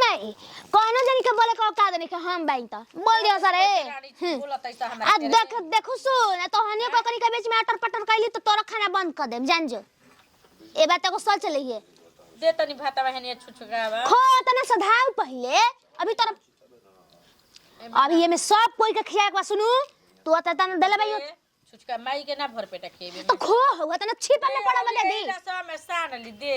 माई कोनो जनी के बोले को का देनी के हम बाई त बोल दियो सर ए। रानी हम्म। बोलत ऐसा हमरा आ के रे। देख देखो सुन तो हनियो को कनी के बीच में अटर पटर कैली तो तोरा खाना बंद कर देम जान जो। ए बात को सोच लइए। दे तनी भातवा हेनिया छुछुकावा। खो तना सधाव पहिले अभी तोरा अभी ये में सब कोई के खिया के बा सुनू तू अत तना देले भाई। ए, छुछका माई के ना भर पेटा खेबे। तो खो हुआ तना छिपा में पड़ा बने दी। सब में सान ली दे।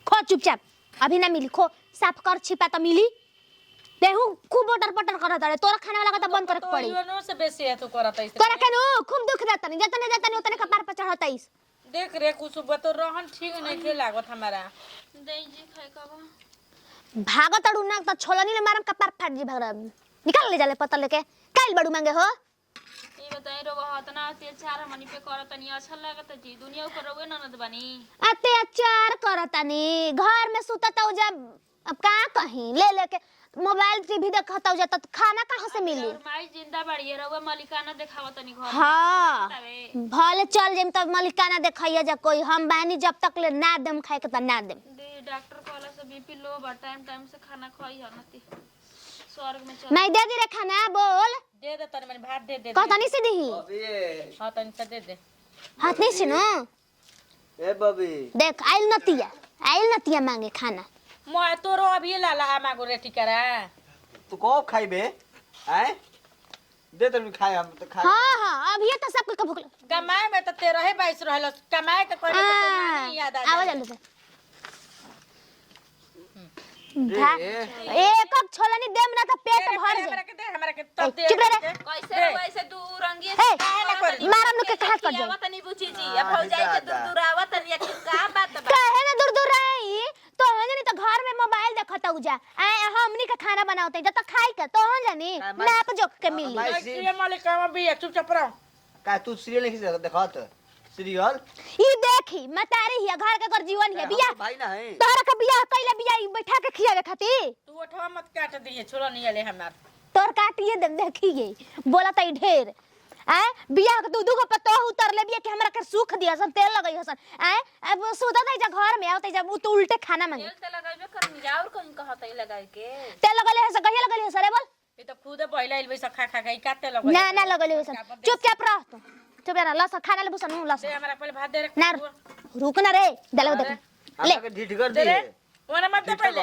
खो चुपचाप अभी ना मिली खो साफ कर छिपा तो मिली। देहू खूब बटर पटर करत रे तोरा खाना वाला का तो बंद करे के पड़ी। तो योनो से बेसी है तू करत ऐसे। तोरा केनु खूब दुख देता नहीं जतने जतने उतने कपार पर चढ़तइस। देख रे कुछ तो रहन ठीक नहीं थे लागत हमारा। दे जी खाए का बा। भागत अड़ू ना तो छोलनी ले मारम कपार फाट जी भाग निकाल ले जाले पत्थर लेके काइल बड़ू मांगे हो। ये बताई रोवा हतना अत्याचार हमनी पे करतनी अच्छा लागत जी दुनिया ऊपर रोवे ननद बानी। अत्याचार करतनी घर में सुतत हो जब अब का कहीं ले लेके मोबाइल टीवी देखत हो जत खाना कहां से मिली। और माई जिंदा बाड़ी रउवा मालिकाना देखावतनी घर। हाँ बतावे। भले चल जेम तब मलिकाना देखैया जा कोई हम बानी जब तक ले ना देम खाए के त ना देम। दे डॉक्टर कहला से बीपी लो बा टाइम टाइम से खाना खाई है नती स्वर्ग में चल। मैं दे दी रे खाना बोल। दे दे तनी मनी भात दे दे। कहतनी से दही बबी हां तनी से दे दे। हाथ नहीं से न ए बबी देख आइल नतिया मांगे खाना। मैं तोरो अभी लाला आमा गो रेटी करा। तू कब खाइबे आए दे तनी खाए हम तो खा। हाँ हाँ अभी तो सबके के भूख कमाए में तो 13 22 रहल कमाए के कहले तो नानी याद आ आवा जाए। जल्दी से। एक एक छोलनी देम ना तो पेट भर हमरा जाए। के दे हमरा के तब दे। चुप रह रे। कैसे रउवा ऐसे दू रंगी ए, मारम नु के हाथ कट जाए। आवतनी बुची जी अब भौजाई के दूर दूर आवतनी आखिर का बात बा। काहे ना दूर दूर आई तो हम जानी तो घर में मोबाइल देखत उजा आए हमनी के खाना बनावते जब तक खाई के तो हम जानी नाप जोख के मिली। ये मालिक भी है चुपचाप रहो। का तू सीरियल नहीं देखत सीरियल ई देखी मतारी हिया घर के कर जीवन हिया बियाह भाई ना है तोहरा के बियाह कइले बियाह ई बैठा के खियावे खातिर। तू ओठवा मत काट दिए छोड़ा नहीं आले हमार। तोर काटिए देम देखिए बोला त ई ढेर आए बियाह के दू दू गो पतो उतर ले बिया के हमरा के सुख दिया सन तेल लगई हसन आए अब सुता जा घर में आवत जब उ तो उल्टे खाना मांगे। तेल त लगाइबे करनी और कहीं कहत है लगाए के। तेल लगले हसन कहिया लगले हसन रे बोल। ई तो खुद पहले आइल बैसा खा खा के काटे लगल। ना ना लगले हसन चुपचाप रह तू चुप रह लस खाना ले बुसन लस। दे हमरा पहले भात दे रे। ना रुक ना रे दले देख ले हमरा के ढीठ कर दे रे दिए ओना मत दे पहले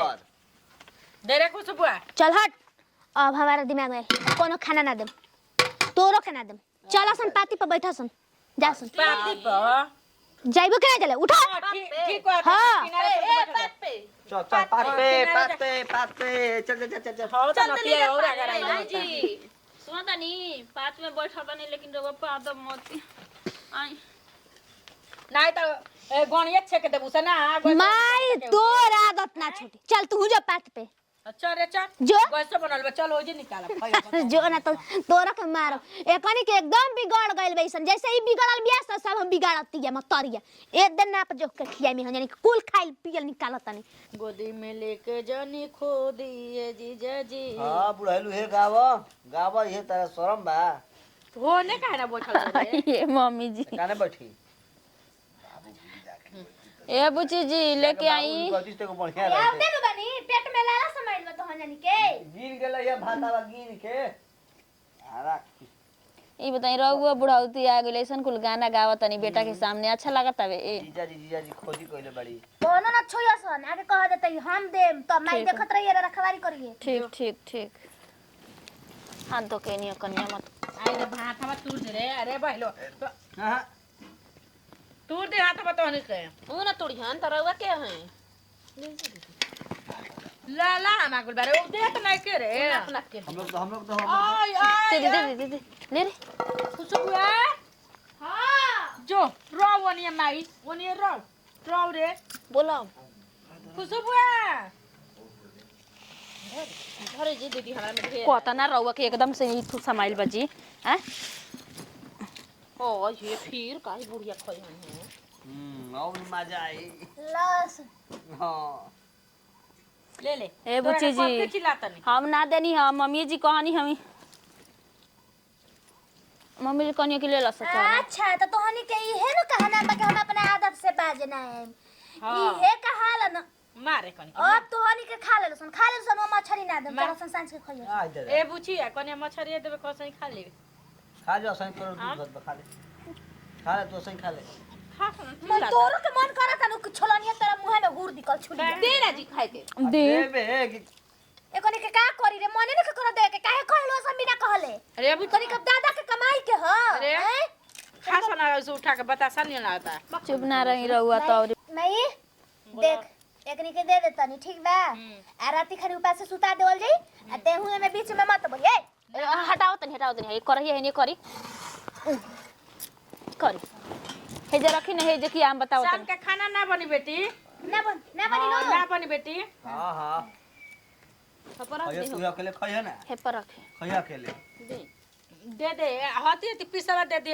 दे रे कुछ बुआ। चल हट अब हमारा दिमाग में कोनो खाना ना देम तोरो खाना देम। चल सन पाती पर बैठा सन जा सन पाती पर जाइबो के ना चले उठा। ठीक ठीक बात हाँ। किनारे पर ए बैठल बात पे चल चल पात पे पात पे पात पे चल चल चल चल। हो तो नतिया और अगर आई जी सुन तनी पात में बैठल बनी लेकिन रउवा पाद मत आई नहीं तो ए गणिया छेक देबू से ना माई तोर आदत ना छोटी चल तू जो पात पे चल रे चल जो। कैसे बनल बा चल ओजे निकाल। जो ना तो तोरा के मारो एकनी के एकदम बिगड़ गइल बैसन जैसे ही बिगड़ल बिया से सब हम बिगाड़ती है मतरिया एक दिन नाप जोख के खियाई में यानी कुल खाइल पियल निकालत नहीं। गोदी में लेके जनी खो दिए जीजा जी। हां बुढ़ाइलू हे गाव गाव ये तारा शरम बा होने काहे ना बैठल रे। ये मम्मी जी काने बैठी ए बुची जी लेके आई। गलती से को बढ़िया रहे देनु बनी पेट में लाला समाइल बा तोहन जानी के गिर गेल ये भातावा गिर के हरा। ई बताई रउवा बुढ़ाउती आ गेल ऐसन कुल गाना गावत तनी बेटा के सामने अच्छा लागत आवे। ए जीजा जी जीजा जी खोजी कइले बड़ी कोनो ना छोया सन आगे कह देतई हम देम तो माई देखत रहिए रखवारी करिए। ठीक ठीक ठीक हाथ धो के नियो कन्या मत आई रे भात हम तूर दे रे। अरे बहलो हां तूर दे हाथ में तोहनी के ऊ ना तोड़िहन त रउवा के हैं ला ला हम आगुल बारे ओ देत नहीं के रे अपना के हम लोग तो आय आय दे दे दे दे ले रे खुशबुआ। हां जो रो ओनिया माई ओनिया रो रो रे बोलो खुशबुआ घरे जी दीदी हमरा में ढेर कहता ना रउवा के एकदम से ही थू समाइल बजी हैं ओ ये फिर काहे बुढ़िया खोई हन और मजा आई। लस हां ले ले ए बुच्ची जी। चिल्लातनी हम ना देनी हम मम्मी जी कहनी हम मम्मी जी कहनी कि ले ला सचा। अच्छा तो तोहनी के इहे न कहना बा कि हम अपना आदत से बाज ना है। हाँ। इहे कहाला न मारे कनी अब तो हनी के खा लेलसन, खा लेलसन, वो मछरी ना देम तोरा सन सांझ के खइयो। आ दे ए बुचिया कनी मछरी देबे कसई खा लेबे। खा जा सही तोर दूध भात खा ले, खा ले तो सही खा ले। खा सन। मन तोरो के मन करत नु कि छोलनिया तेरा मुंह में गुड़ दिकल छुली। दे ना जी खाए के। दे देबे कि एकोनी के का करी रे, मने ने के कर दे के काहे कहलो सब बिना कहले। अरे अभी तनी के दादा के कमाई के ह। अरे। हैं? खा सन ऐसे उठा के बतासा नहीं लगता। चुप ना रही रहुआ तो और नहीं देख एकनी के दे दे तनी, ठीक बा? आ राती खानी उपास से सुता देवल जाई आ तेहू एमे बीच में मत बोल। ए हटाओ तनी, हटाओ तनी, हे करही है नहीं करी करी हे जे रखी न हे जे की आम बताओ शाम तनी। के खाना ना बनी बेटी। ना बन ना बनी हाँ, नो। ना बनी बेटी। हां हां पर खइया तू अकेले खइया ना, हे पर रखे खइया अकेले। दे दे हती हती पिसवा दे दे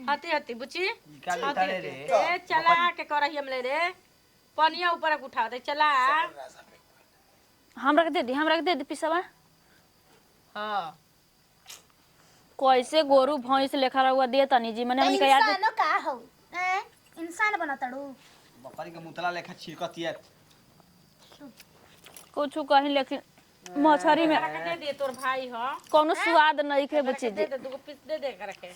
हती हती बुची। का लेता रे रे? ए चला के करही हमले रे, पनिया ऊपर के उठा दे चला। हमरा के दे दी, हमरा के दे दी पिसवा। हां कैसे गोरू भैंस लेखा रहुआ दे तनी जी, मने हमनी के याद इंसान का हो? हैं? इंसान बनतड़ू। बकरी के मुतला लेखा छिड़कतिया। कुछ कहीं, लेकिन मछरी में के दे दे तोर भाई ह कोनो स्वाद नहीं खे बुची दे जी। दे दुगो पीस दे दे करके।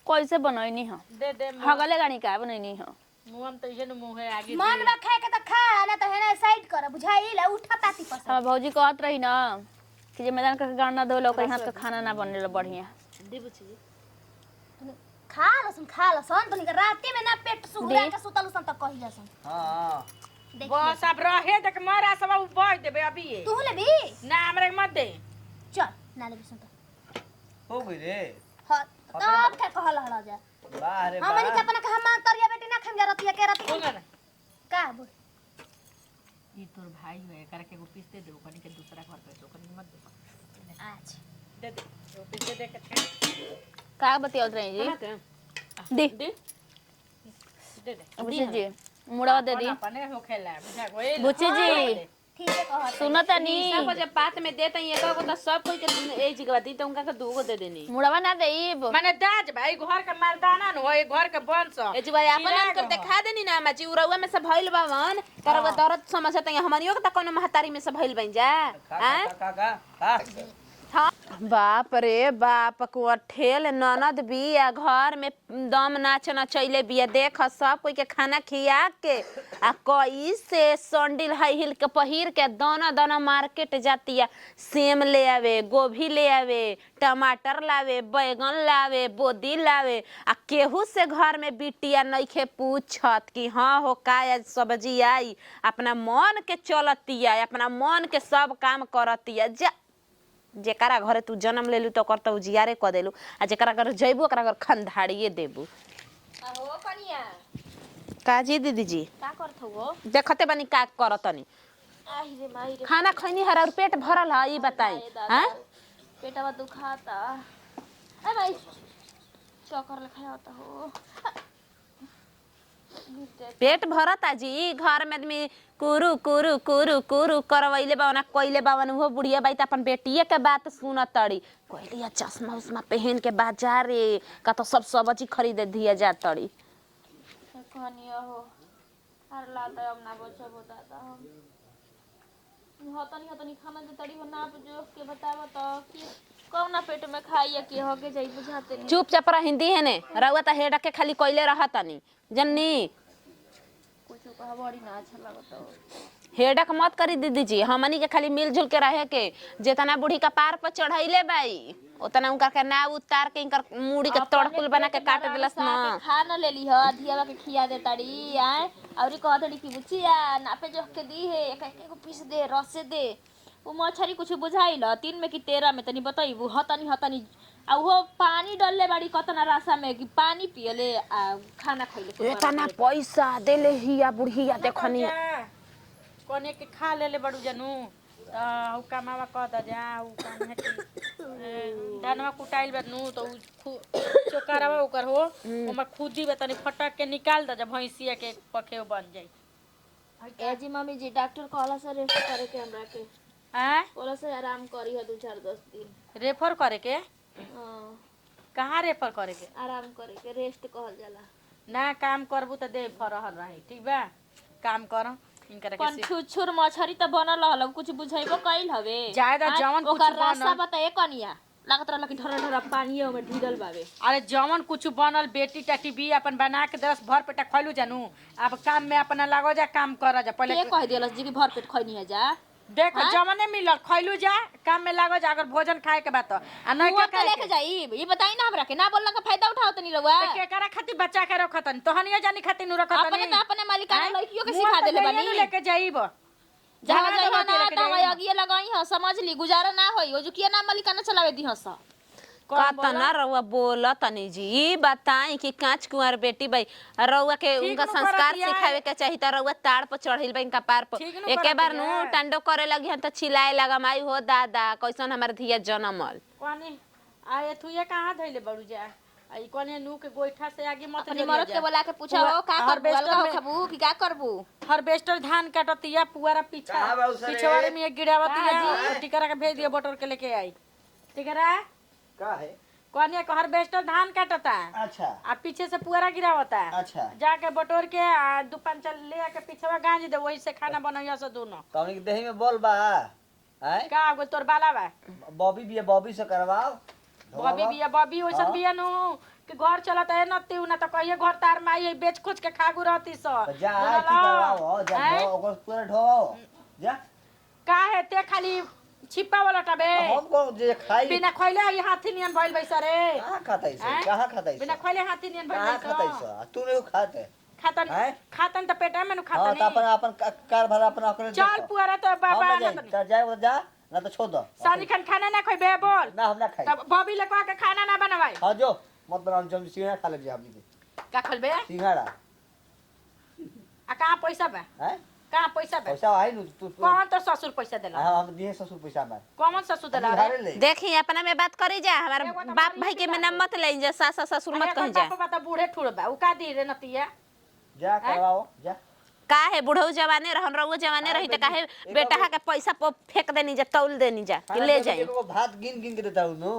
कैसे बनैनी ह? दे दे हगले गानी का बनैनी ह? मुंह में तो इहे न मुंह है आगे। मन बा खाए के त खा, ना त हेना साइड कर बुझाइल उठा पाती पर। हमार भौजी कहत रही ना कि जे मैदान के गाना धोला ओकर हाथ के खाना ना बनेला बढ़िया। दे बुची। खा लसन, खा लसन तनी के राती में ना पेट सुगरा के सुतल सन त कही लसन। हां देख बस अब रहे देख मरा सब उ बज देबे अभी ये। तू लेबी ना हमरा के मत दे। चल ना लेबी सुन त। हो गई रे। हां तब का कहल हड़ जा। वाह रे हमनी के वाह। अपना के हम तरिया बेटी ना खाम जा रतिया के रतिया। बोल ना का बोल? ई तोर भाई है एकरा के एगो पीस दे दे ओकनी के दूसरा घर पे ओकनी के मत दे। अच्छा दे दे एगो पीस दे दे के का बतियावत रही जी? दे दे दे दे बुची जी मुड़वा दे दी। अपने होखेला बुझा गइल। बुची जी ठीक है कहत। सुनो तनी सब जब पात में देते एक गो तो सब कोई के एक जगह दी तो उनका के दू गो दे देनी। मुड़वा ना देब। माने दाज भाई घर के मर्दाना न हो घर के वंश। ए जी भाई अपन चिराग अंकर हो। देखा देनी ना माजी उरउआ में सब भइल बावन तरवा दर्द समझत है हमनियो के त कोनो महतारी में सब भइल बन जा। खा खा खा खा खा। बाप रे बाप कुआ ठेल ननद बिया घर में दम नाच नचैले बिया। देख सब कोई के खाना खिया के आ कई से सैंडल हाई हिल के पहिर के दाना दाना मार्केट जातिया। सेम ले आवे, गोभी ले आवे, टमाटर लावे, बैगन लावे, बोदी लावे आ केहू से घर में बिटिया नइखे पूछत कि हाँ हो का आज सब्जी आई। अपना मन के चलतिया, अपना मन के सब काम करतिया। जा जेकरा घरे तू जन्म लेलू तो ओकर तो उजियारे क देलू आ जेकरा घर जइबू ओकरा घर खंधाड़िए देबू। हो कनिया काजी दीदी जी का करत हो? देखते बनी का करतनी। आहि रे माई रे, खाना खैनी हर और पेट भरल है ई बताई? हां पेटवा दुखाता। अरे भाई चक्कर लेखा आता हो। पेट भरता जी। घर में आदमी कुरु कुरु कुरु कुरु करवैले बावन कइले बावन। उहो बुढ़िया बाई त अपन बेटिए के बात सुनत तड़ी। कहलिया चश्मा उश्मा पहन के बाजार रे का तो सब सब्जी खरीदे दिया जा तड़ी। कनिया हो अरे लाता अब ना बचबो दादा। हम हतनी हतनी खाना दे तड़ी हो ना जो के बताव तो कि कौना पेट में खाई या के हो के जाई बुझाते नहीं। चुपचाप रह हिंदी है ने रउआ त हेड के खाली कइले रहतनी जननी। कुछ कहा बड़ी ना अच्छा लगत हो। हेडक मत करी दीदी जी, हमनी के खाली मिलजुल के रहे के। जितना बूढ़ी का पार पर चढ़ैले बाई उतना उनकर के ना उतार के इनकर मुड़ी के तड़कुल बना के काट देलस ना। खा न लेली ह धियावा के खिया दे ताड़ी आए औरी कहत तड़ी कि बुचिया नापे जोख के दी है एक एक को पीस दे रसे दे। उ मछरी कुछ बुझाइल 3 में कि 13 में तनी बतैबू। हतनी हतनी आ उहो पानी डलले बाड़ी कतना रासा में कि पानी पियले आ खाना खइले। इतना पैसा देले हिया बुढ़िया देखनी। कोने के खा लेले बड़ू जनू त उ कमावा कह द जा उ कान्हे के धनवा कुटाइल बा नु तो उ चोकरवा ओकर हो ओमा खुदी बा तनी फटक के निकाल द जा भैंसिया के पखे बन जाई। ए जी मम्मी जी डॉक्टर कहला से रेस्ट करे के हमरा के। हैं? बोला से आराम करी है 2-4-10 दिन। रेफर करे के? हां कहाँ रेफर करे के? आराम करे के रेस्ट कहल जाला। ना काम करबू त दे फरहर रही ठीक बा काम कर। इनकरा के पन छुछुर मछरी त बनल रहल, कुछ बुझाइबो कइल हवे। जायदा आँय, जवन कुछ ओकर रास्ता बनल। बताए कनिया लागत रहल कि ढरा ढरा पानी ओमे ढीरल बावे। अरे जवन कुछ बनल बेटी टाटी भी अपन बना के दस भर पेटा खैलू जानू। अब काम में अपना लागो जा, काम कर जा पहले। के कह देलस जी कि भर पेट खैनी है जा? देख जवने मिलल खैलू जा, काम में लागो जा। अगर भोजन खाए के बात आ नहीं मुँह के पे खाए लेके के जाई, ये बताई ना हमरा के ना बोलला का फायदा उठाओ तनी रउआ। त केकरा खातिर बच्चा के रखतन? तोहनियो जानी खातिर नु रखतन। अपने त अपने मालिकाना लड़कियों के सिखा देले बानी। लेके जाइब जहाँ झगड़ा जाई तो ना होते लेके तहाँ जाइब। अगिए लगाई ह, समझ ली गुजारा ना होई। ओ जुकिया ना मालिकाना चलावे दी हस। कतना रउआ बोला तनी जी, ई बताई कि कांच कुंवर बेटी बाई, रउआ के ठीक उनका नु संस्कार करतिया। सिखावे के चाही त रउआ ताड़ पर चढ़िल बा इनका पार पर। ठीक नु एके बार नु करतिया। टंडो करे लगी हन त चिल्लाए लगा, माई हो दादा कैसन हमर धिया जनमल। कोनी आ एथुए कहाँ धइले बड़ू जा? आ ई कोने नू के गोइठा से आगे मत अपनी जरिया मरद जा। के बोला के पूछा हो का करबू, हार्वेस्टर अलगा हो में- खाबू कि का करबू? हार्वेस्टर धान काटतिया पुआरा पीछा कहाँ बा उसरे? पिछवाड़े में गिरावतिया। टिकरा के भेज दिया बटोर के लेके आई टिकरा। का है? कोने को हार्वेस्टर धान काटता अच्छा। आ पीछे से पुआरा गिरावता। अच्छा। जाके बटोर के आ दू पंचल ले आके पिछवा गांज दे, वही से खाना बनैया से दोनों। तवनी के देही में बोल बा आय। का गो तोर बाला बा? बॉबी भी है, बॉबी से करवाओ। बॉबी बिया, बॉबी वैसन हाँ। बिया नु कि घर चलत है न ती ना तो कहिए घर तार माई है, बेच खोज के खागु रहती सो। तो जा की करवाओ, जा आँय? ढो ओकर पूरा ढोवाओ जा। का है ते खाली छिपा वाला टबे हम को जे खाई बिना खइले ई हाथी नियन भइल बैसा रे। कहाँ खाता है? आँय? कहाँ खाता है? बिना खइले हाथी नियन भइल कहाँ खाता बैसा। है? तू नहीं खाते? खातन। आँय? खातन त पेटा में नु हाँ खातन। तो अपन अपन कार भर अपन अपने चल देखो। पुआरा तो बाबा हम ना ना जाई, जाए वो जा ना तो छोड़ दो। सानी खान खाना ना खइबे बोल? ना हम ना खाई। तब बॉबी ले कह के खाना ना बनवाई। हाँ जो मत बनाओ, हम सिंघाड़ा खा ले हमनी के। का खलबे? सिंघाड़ा। आ कहाँ पैसा बा? हैं? कहाँ पैसा बा? पैसा आई नु तू तू- कौन तो ससुर पैसा देला? हाँ हम दिए ससुर पैसा में। कौन ससुर देला हम रे? ले। देखी अपना में बात करी जा, हमार एगो तो बाप मरी भाई के में बिया। नाम मत ले जा, सास ससुर मत अरे कही जा। बाप बा त बूढ़े ठुड़ बा, उ का दी रे नतिया? जा करवाओ जा। का है बुढ़ऊ जवाने रहन, रउआ जवाने रही त काहे एगो- बेटा के पैसा प फेंक देनी जा, तौल देनी जा कि खाना ले देबे जाई। के एगो भात गिन गिन के देता हूँ नु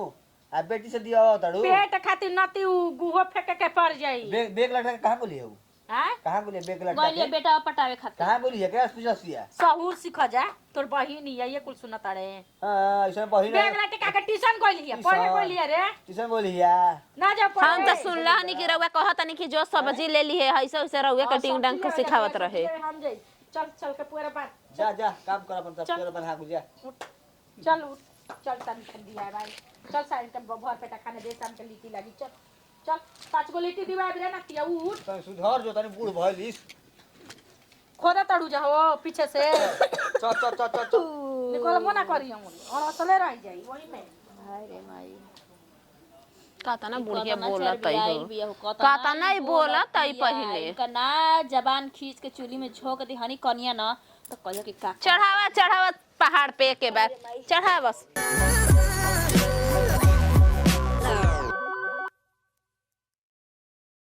आ बेटी से दिया ताड़ू। पेट खातिर नती उ गुहो फेंके के पड़ जाई। बेग बेग लटका के कहाँ बोली है वो? हैं? कहाँ बोली है बेग लटका गइलिए के? बेटा पटावे खातिर। कहाँ बोली है? क्या पूछा सिया? सहूर सिख जा, तोर बहिन हिया ये कुल सुनत रे। हाँ ऐसा बहिन बैग लटका के ट्यूशन गइल हिया, पढ़े गइल हिया रे। ट्यूशन बोली है। ना जा पढ़े। हम त सुनला हनी कि रउआ कहतनी कि जो सब्जी ले ली है ऐसे वैसे रउआ के टिंग डंग के सिखावत रहे। हम जाई, चल चल के पूरा बात। जा जा काम कर अपन सब चल। पूरा बना जा। उठ, चल उठ, चल तन खन दिया भाई, चल साइन के भर पेटा खाने दे, शाम के लिट्टी लागी, चल चल पांच गो लिट्टी दिवा रे नतिया उठ। तनी सुधर जो तनी बूढ़ भइलिस। खोदा तड़ू जा हो पीछे से। चल चल चल चल चल। निकल मना करी हम और असले रह जाई वही में। हाय रे माई। कतना बुढ़िया कतना बोलत चर्बी हो। आइल बिया हो, कतना कतना ही बोलत है बिया। पहिले। इनका ना जबान खींच के चूल्ही में झोंक दी हनी कनिया ना तो कहियो कि का चढ़ावा चढ़ावा पहाड़ पे के बाद चढ़ावा बस।